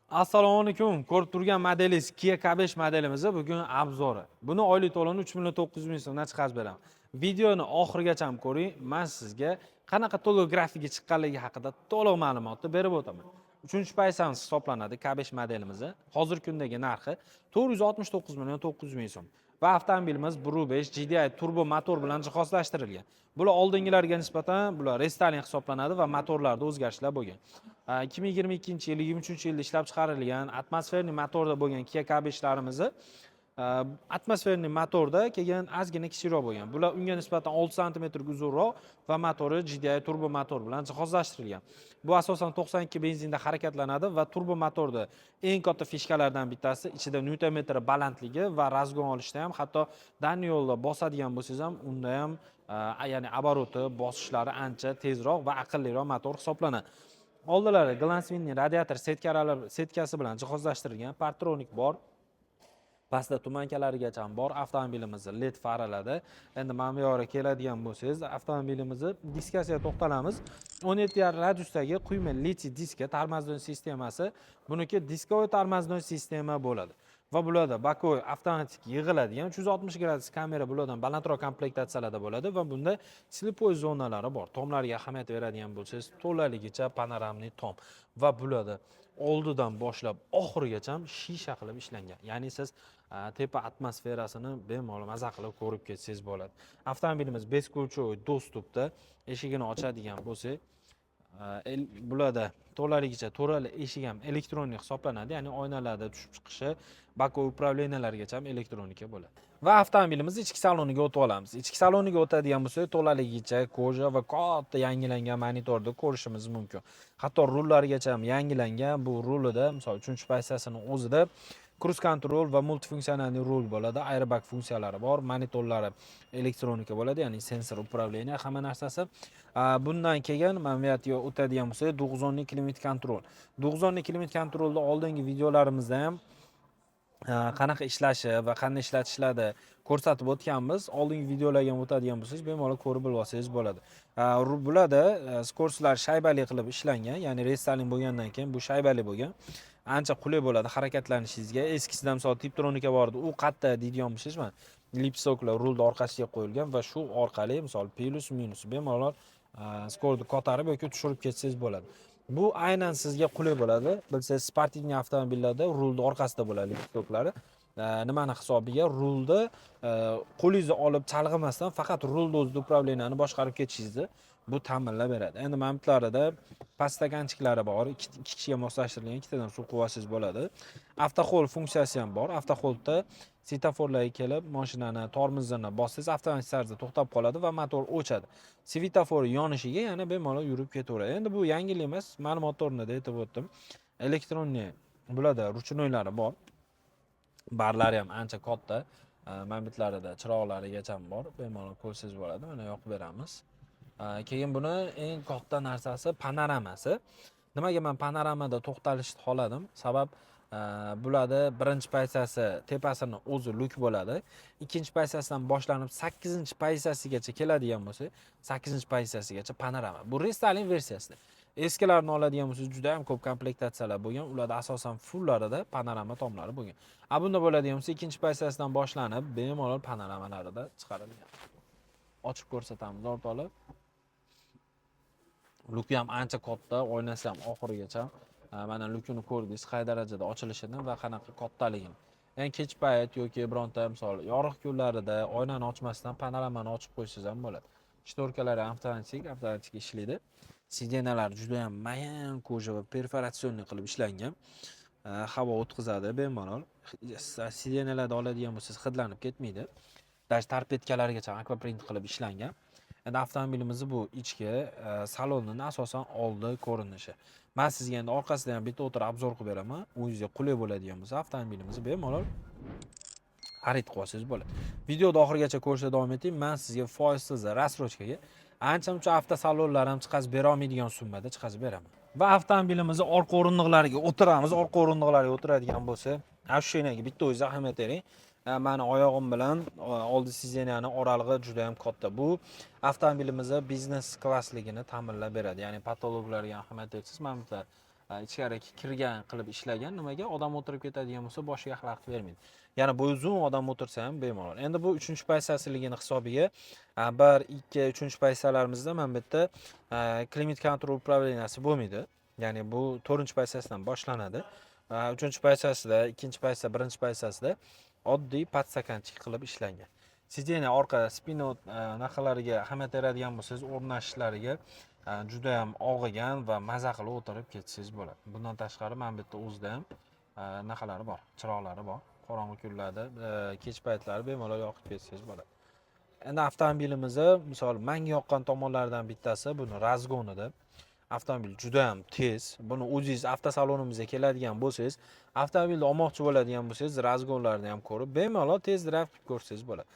Assalomu alaykum. Ko'rib turgan modelingiz Kia K5 modelimizni bugun обзор i. Buni oylik to'lovini 3 million 900 ming so'mdan chiqarib beraman. Videoni oxirigacha ko'ring. Men sizga qanaqa to'lov grafigi chiqqanligi haqida to'liq ma'lumotni berib o'taman. Uchinchi pozitsiyamiz hisoblanadi K5 modelimizni. Hozirgi kundagi narxi 469 million 900 ming so'm. Va avtomobilimiz 1.5 GDI turbo motor bilan jihozlashtirilgan. Bular oldingilarga nisbatan bular рестайлинг hisoblanadi va motorlarda o'zgarishlar bo'lgan. 2022 yil, 23 yilda ishlab chiqarilgan атмосферный motorda bo'lgan Kia K5larimizni атмосферный motorda kelgan, ozgina kichikroq bo'lgan. Bular unga nisbatan 6 santimetrga uzunroq va motori GDI turbo motor bilan jihozlashtirilgan. Bu asosan 92 benzinda harakatlanadi va turbo motorda eng katta фишка lardan bittasi ichida nyuton metri balandligi va разгон olishda ham, hatto дальний yo'lda bosadigan bo'lsangiz ham, unda ham ya'ni обороты, bosishlari ancha tezroq va aqlliroq motor hisoblanadi. Oldilari глянцевый radiator сетка si bilan jihozlashtirilgan, парктроник bor. Pastda туманка larigacha bor avtomobilimizni LED faraladi. Endi mana bu yoqqa keladigan bo'lsangiz, avtomobilimizni diskasiga to'xtalamiz. 17,5 radiusdagi quyma литый diska, тормозной sistemasi. Buniki дисковый тормозной sistema bo'ladi. Va bularda боковой avtomatik yig'iladigan 360 gradus kamera bulardan balandroq komplektatsiyalarda bo'ladi va bunda слепой zonalari bor. Tomlarga ahamiyat beradigan bo'lsangiz, to'laligicha панорамный tom va bularda oldidan boshlab oxirigacha shisha qilib ishlangan. Ya'ni siz tepa atmosferasini bemalol maza qilib ko'rib ketsangiz bo'ladi. Avtomobilimiz бесключевой доступ da, eshigini ochadigan bo'lsak, bularda to'laligicha to'rala eshik ham электронный hisoblanadi, ya'ni oynalarda tushib chiqishi, боковой управления largacha ham elektronika bo'ladi. Va avtomobilimiz ichki saloniga o'tib olamiz. Ichki saloniga o'tadigan bo'lsak, to'laligicha кожа va katta yangilangan monitorni ko'rishimiz mumkin. Hatto rullarigacha ham yangilangan. Bu rulida, misol, uchinchi pozitsiyasini o'zida круиз контроль va мультифункциональный rul bo'ladi, airbag funksiyalari bor, monitorlari elektronika bo'ladi, ya'ni sensor управления hamma narsasi. Bundan keyin mana bu yerga o'tadigan bo'lsak, двухзонный климат контроль. Двухзонный климат контроль ni oldingi videolarimizda ham qanaqa ishlashi va qanday ishlatiladi ko'rsatib o'tganmiz. Oldingi videolarga ham o'tadigan bo'lsangiz, bemalol ko'rib bilib olsangiz bo'ladi. Bularda скорость lar shaybali qilib ishlangan, ya'ni рестайлинг bo'lgandan keyin bu shaybali bo'lgan, ancha qulay bo'ladi harakatlanishingizga. Eskisida, misol, типтроника bor edi, u qayerda deydigan bo'lsangiz, mana лепесток lar rulni orqasiga qo'yilgan va shu orqali, misol, plyus minus bemalol скорость ni ko'tarib yoki tushirib ketsangiz bo'ladi. Bu aynan sizga qulay bo'ladi. Bilsangiz, спортивный avtomobillarda rulni orqasida bo'ladi лепесток lari. Nimani hisobiga rulni qo'lingizga olib chalg'imasdan, faqat rulni o'zida управления ni boshqarib ketishingizni bu ta'minlab beradi. Endi mana bularida подстаканчик lari bor, ikki kishiga moslashtirilgan, ikkitadan suv quyib olsangiz bo'ladi. Auto hold funksiyasi ham bor. Auto holdda svetoforlarga kelib mashinani tormozini bossangiz, avtomatik tarzda to'xtab qoladi va motor o'chadi. Svetofor yonishiga yana bemalol yurib ketaveradi. Endi bu yangilik emas, ma'lumot o'rnida aytib o'tdim. Электронный bularda ручной lari bor, barlari ham ancha katta. Momentlarida chiroqlarigacha bor, bemalol ko'rsangiz bo'ladi. Mana, yoqib beramiz. Keyin buni eng katta narsasi panoramasi. Nimaga man panoramada to'xtalishni xohladim? Sabab bularda birinchi pozitsiyasi tepasini o'zi lyuk bo'ladi. Ikkinchi pozitsiyasidan boshlanib sakkizinchi pozitsiyasigacha keladigan bo'lsak, sakkizinchi pozitsiyasigacha panorama. Bu рестайлинг versiyasida. Eskilarini oladigan bo'lsangiz, juda ham ko'p komplektatsiyalar bo'lgan, ularda asosan fulllarida panorama tomlari bo'lgan. A bunda bo'ladigan bo'lsa, ikkinchi pozitsiyasidan boshlanib bemalol panoramalarida chiqarilgan. Ochib ko'rsatamiz, o'rtoqlar. Lyuki ham ancha katta, oynasi ham oxirigacha. Mana, lyukini ko'rdingiz qay darajada ochilishini va qanaqa kattaligini. Ya'ni kech payt yoki bironta, misol, yorug' kunlarida oynani ochmasdan panoramani ochib qo'ysangiz ham bo'ladi. Шторка lari avtomatik ishlaydi. Сиденья lar juda ham mayin кожа va перфорационный qilib ishlangan. Havo o'tkazadi bemalol. Сиденья larda oladigan bo'lsangiz, hidlanib ketmaydi. Даже торпедка largacha akvaprint qilib ishlangan. Endi avtomobilimizni bu ichki salonini asosan oldi ko'rinishi. Man sizga endi orqasida ham bitta o'tirib обзор qilib beraman. O'zingizga qulay bo'ladigan bo'lsa, avtomobilimizni bemalol xarid qilib olsangiz bo'ladi. Videoni oxirigacha ko'rishda davom eting. Man sizga foizsiz рассрочка ga ancha muncha avtosalonlar ham chiqazib bera olmaydigan summada chiqazib beraman. Va avtomobilimizni orqa o'rindiqlariga o'tiramiz. Orqa o'rindiqlarga o'tiradigan bo'lsa, ощущение ga bitta o'zingiz ahamiyat bering. Mani oyog'im bilan oldi сиденья ni oralig'i juda ham katta. Bu avtomobilimizni biznes klassligini ta'minlab beradi. Ya'ni потолок larga ahamiyat bersangiz, mana bu Ichkari kirgan qilib ishlagan. Nimaga? Odam o'tirib ketadigan bo'lsa, boshiga xalaqit bermaydi. Ya'ni bu uzun odam o'tirsa ham bemalol. Endi bu uchinchi pozitsiyasiligini hisobiga bir, ikki, uchinchi pozitsiyalarimizda mana bu yerda климат-контроль управления si bo'lmaydi. Ya'ni bu to'rtinchi pozitsiyasidan boshlanadi. Uchinchi pozitsiyasida, ikkinchi pozitsiya, birinchi pozitsiyasida oddiy подстаканчик qilib ishlangan. Сиденье orqa спина anaqalariga ahamiyat beradigan bo'lsangiz, o'rnashishlariga juda ham og'rigan va maza qilib o'tirib ketsangiz bo'ladi. Bundan tashqari, mana bu yerda o'zida ham anaqalari bor, chiroqlari bor. Qorong'i kunlarda, kech paytlari bemalol yoqib ketsangiz bo'ladi. Endi avtomobilimizni, misol, manga yoqqan tomonlaridan bittasi buni разгон ida. Avtomobil juda ham tez. Buni o'zingiz avtosalonimizga keladigan bo'lsangiz, avtomobilni olmoqchi bo'ladigan bo'lsangiz, разгон larini ham ko'rib, bemalol test drive qilib ko'rsangiz bo'ladi.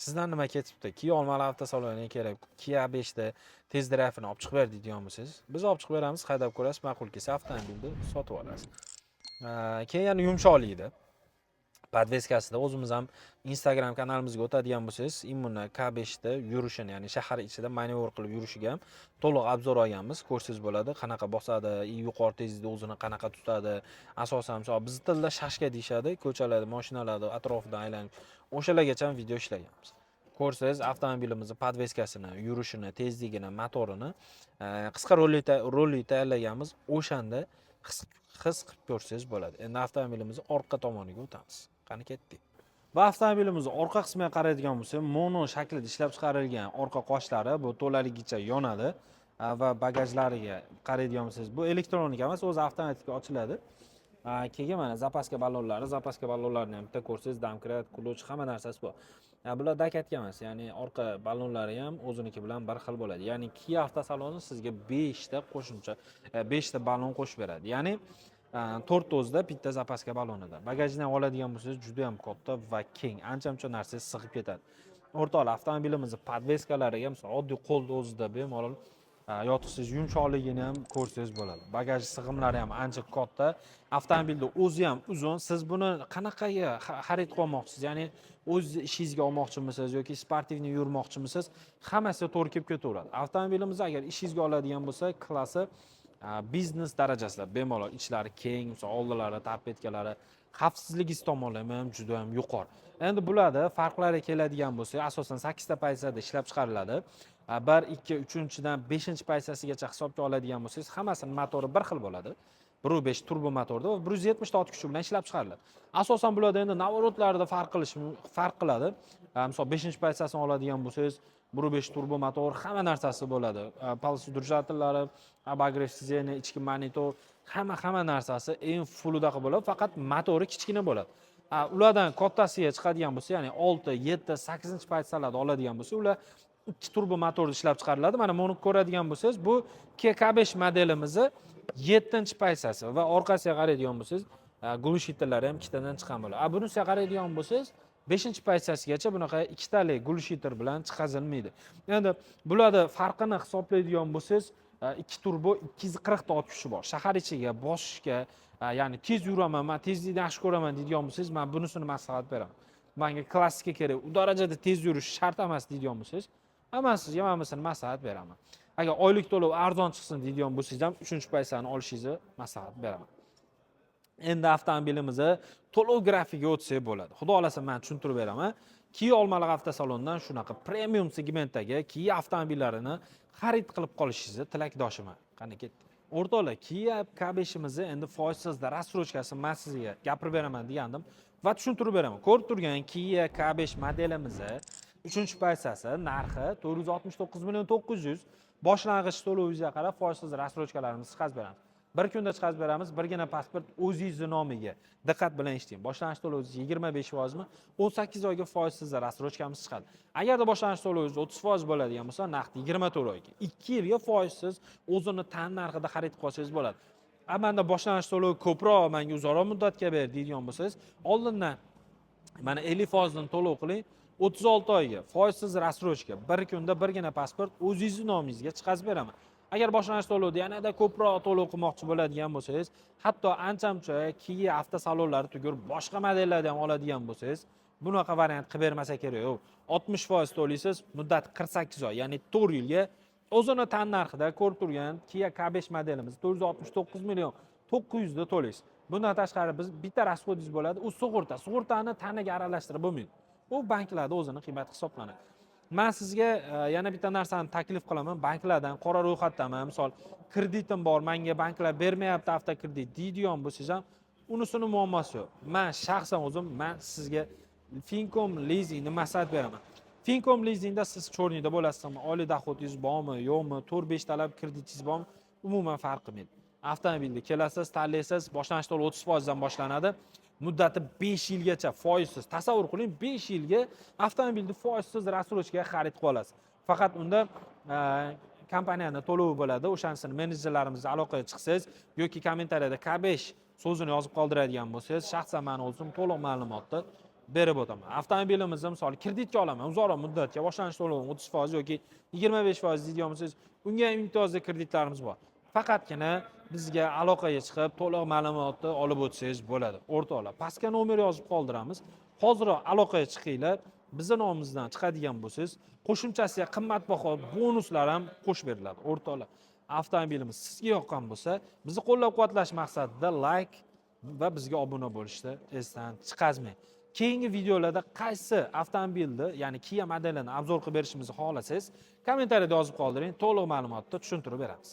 Sizdan nima ketibdi? Kia Olmaliq avtosaloniga kelib, Kia 5 ta test drive'ini olib chiqib ber deydigan bo'lsangiz, biz olib chiqib beramiz, haydab ko'rasiz, ma'qul kelsa, avtomobilni sotib olasiz. Keyin yana yumshoqligida, подвеска sida o'zimiz ham Instagram kanalimizga o'tadigan bo'lsangiz, именно K5 da yurishini, ya'ni shahar ichida manevr qilib yurishiga ham to'liq обзор olganmiz. Ko'rsangiz bo'ladi, qanaqa bosadi и yuqori tezlikda o'zini qanaqa tutadi. Asosan, misol, bizni tilda шашка deyishadi, ko'chalarda mashinalarni atrofidan aylanib, o'shalargacha ham video ishlaganmiz. Ko'rsangiz, avtomobilimizni подвеска sini, yurishini, tezligini, motorini qisqa rolik tayyorlaganmiz. O'shanda his qilib ko'rsangiz bo'ladi. Endi avtomobilimizni orqa tomoniga o'tamiz. Qani, ketdik. Va avtomobilimizni orqa qismiga qaraydigan bo'lsak, mono shaklida ishlab chiqarilgan. Orqa qoshlari bu to'laligicha yonadi. Va bagajlariga qaraydigan bo'lsangiz, bu elektronik emas, o'zi avtomatik ochiladi. Keyin mana запаска ballonlari, запаска ballonlarini ham bitta ko'rsangiz, домкрат, ключ, hamma narsasi bor. Bular докатка emas, ya'ni orqa ballonlari ham o'ziniki bilan bir xil bo'ladi. Ya'ni Kia avtosaloni sizga 5 ta qo'shimcha, 5 ta ballon qo'shib beradi. Ya'ni to'rtta o'zida, bitta запаска ballonida. Bagajini oladigan bo'lsangiz, juda ham katta va keng, ancha muncha narsa sig'ib ketadi. O'rtoqlar, avtomobilimizni подвеска lariga, misol, oddiy qo'lni o'zida bemalol yotqizsangiz, yumshoqligini ham ko'rsangiz bo'ladi. Bagaj sig'imlari ham ancha katta. Avtomobilni o'zi ham uzun. Siz buni qanaqaga xarid qilmoqchisiz? Ya'ni o'z ishingizga olmoqchimisiz yoki спортивный yurmoqchimisiz? Hammasi to'g'ri kelib ketaveradi. Avtomobilimizni agar ishingizga oladigan bo'lsa, klassi biznes darajasida bemalol, ichlari keng, misol, oldilari, торпедка lari, xavfsizligi tomonlama ham juda ham yuqori. Endi bularda farqlari keladigan bo'lsa, asosan sakkizta pozitsiyada ishlab chiqariladi. Bir, ikki, uchinchidan beshinchi pozitsiyasigacha hisobga oladigan bo'lsangiz, hammasini motori bir xil bo'ladi. 1.5 turbo motorda va 170 ta ot kuchi bilan ishlab chiqariladi. Asosan bularda endi наворот larida farq qiladi. Misol, beshinchi pozitsiyasini oladigan bo'lsangiz, 1.5 turbo motor, hamma narsasi bo'ladi. Полуsidержатель lari, обогрев сиденья, ichki monitor, hamma narsasi eng fullidaqa bo'ladi, faqat motori kichkina bo'ladi. Ulardan kattasiga chiqadigan bo'lsa, ya'ni 6, 7, 8 pozitsiyalarda oladigan bo'lsa, ular ikki turbo motorda ishlab chiqariladi. Mana buni ko'radigan bo'lsangiz, bu Kia K5 modelimizni yettinchi pozitsiyasi va orqasiga qaraydigan bo'lsangiz, глушитель lari ham ikkitadan chiqqan bo'ladi. A bunisiga qaraydigan bo'lsangiz, beshinchi pozitsiyasigacha bunaqa ikkitalik глушитель bilan chiqazilmaydi. Endi bularda farqini hisoblaydigan bo'lsangiz, ikki turbo, 240 ta ot kuchi bor. Shahar ichiga bosishga, ya'ni tez yuraman, man tezlikni yaxshi ko'raman deydigan bo'lsangiz, man bunisini maslahat beraman. Manga klassika kerak, u darajada tez yurish shart emas deydigan bo'lsangiz, man sizga mana bunisini maslahat beraman. Agar oylik to'lov arzon chiqsin deydigan bo'lsangiz ham, uchinchi pozitsiyani olishingizni maslahat beraman. Endi avtomobilimizni to'lov grafigiga o'tsak bo'ladi. Xudo xohlasa, man tushuntirib beraman. Kia Olmaliq avtosalonidan shunaqa premium segmentdagi Kia avtomobillarini xarid qilib qolishingizni tilakdoshiman. Qani, ketdik. O'rtoqlar, Kia K5imizni endi foizsiz рассрочка sini man sizga gapirib beraman degandim va tushuntirib beraman. Ko'rib turgan Kia K5 modelimizni uchinchi pozitsiyasi narxi 469 million 900. Boshlang'ich to'lovingizga qarab foizsiz рассрочка larimizni chiqarib beramiz. Bir kunda chiqarib beramiz, birgina pasport o'zingizni nomiga. Diqqat bilan eshiting. Boshlang'ich to'lovingiz 25%mi? 18 oyga foizsiz рассрочка miz chiqadi. Agarda boshlang'ich to'lovingiz 30% bo'ladigan bo'lsa, naqd 24 oyga, 2 yilga foizsiz o'zini tan narxida xarid qilib olsangiz bo'ladi. A manda boshlang'ich to'lov ko'proq, manga uzoqroq muddatga ber deydigan bo'lsangiz, oldindan mana 50%ni to'lov qiling, 36 oyga foizsiz рассрочка, bir kunda birgina pasport o'zingizni nomingizga chiqazib beraman. Agar boshlang'ich to'lovda yanada ko'proq to'lov qilmoqchi bo'ladigan bo'lsangiz, hatto ancha muncha Kia avtosalonlari tugul, boshqa modellarni ham oladigan bo'lsangiz, bunaqa variant qilib bermasa kerak. Yo'q, 60% to'laysiz, muddat 48 oy, ya'ni 4 yilga o'zini tan narxida ko'rib turgan Kia K5 modelimiz 469 million 900 da to'laysiz. Bundan tashqari, biz bitta расход ingiz bo'ladi, u sug'urta. Sug'urtani tanaga aralashtirib bo'lmaydi, u banklarda o'zini qiymati hisoblanadi. Man sizga yana bitta narsani taklif qilaman. Banklardan qora ro'yxatdaman, misol, kreditim bor, manga banklar bermayapti avtokredit deydigan bo'lsangiz ham, unisini muammosi yo'q. Man shaxsan o'zim, man sizga Fincom lizingni maslahat beraman. Fincom lizingda siz черный da bo'lasizmi, oylik доход ingiz bormi, yo'qmi, to'rt beshtalab kreditingiz bormi, umuman farq qilmaydi. Avtomobilni kelasiz, tanlaysiz, boshlang'ich to'lov 30%dan boshlanadi, muddati 5 yilgacha foizsiz. Tasavvur qiling, 5 yilga avtomobilni foizsiz рассрочка ga xarid qilib olasiz. Faqat unda kompaniyani to'lovi bo'ladi. O'shanisini menejerlarimiz aloqaga chiqsangiz yoki kommentariyada "K5" so'zini yozib qoldiradigan bo'lsangiz, shaxsan mani o'zim to'liq ma'lumotni berib o'taman. Avtomobilimizni, misol, kreditga olaman uzoqroq muddatga, boshlang'ich to'lovim 30% yoki 25% deydigan bo'lsangiz, unga ham imtiyozli kreditlarimiz bor. Faqatgina bizga aloqaga chiqib, to'liq ma'lumotni olib o'tsangiz bo'ladi. O'rtoqlar, pastga nomer yozib qoldiramiz, hoziroq aloqaga chiqinglar. Bizni nomimizdan chiqadigan bo'lsangiz, qo'shimchasiga qimmatbaho bonuslar ham qo'shib beriladi. O'rtoqlar, avtomobilimiz sizga yoqqan bo'lsa, bizni qo'llab quvvatlash maqsadida layk va bizga obuna bo'lishni esdan chiqazmang. Keyingi videolarda qaysi avtomobilni, ya'ni Kia modelini обзор qilib berishimizni xohlasangiz, kommentariyada yozib qoldiring, to'liq ma'lumotni tushuntirib beramiz.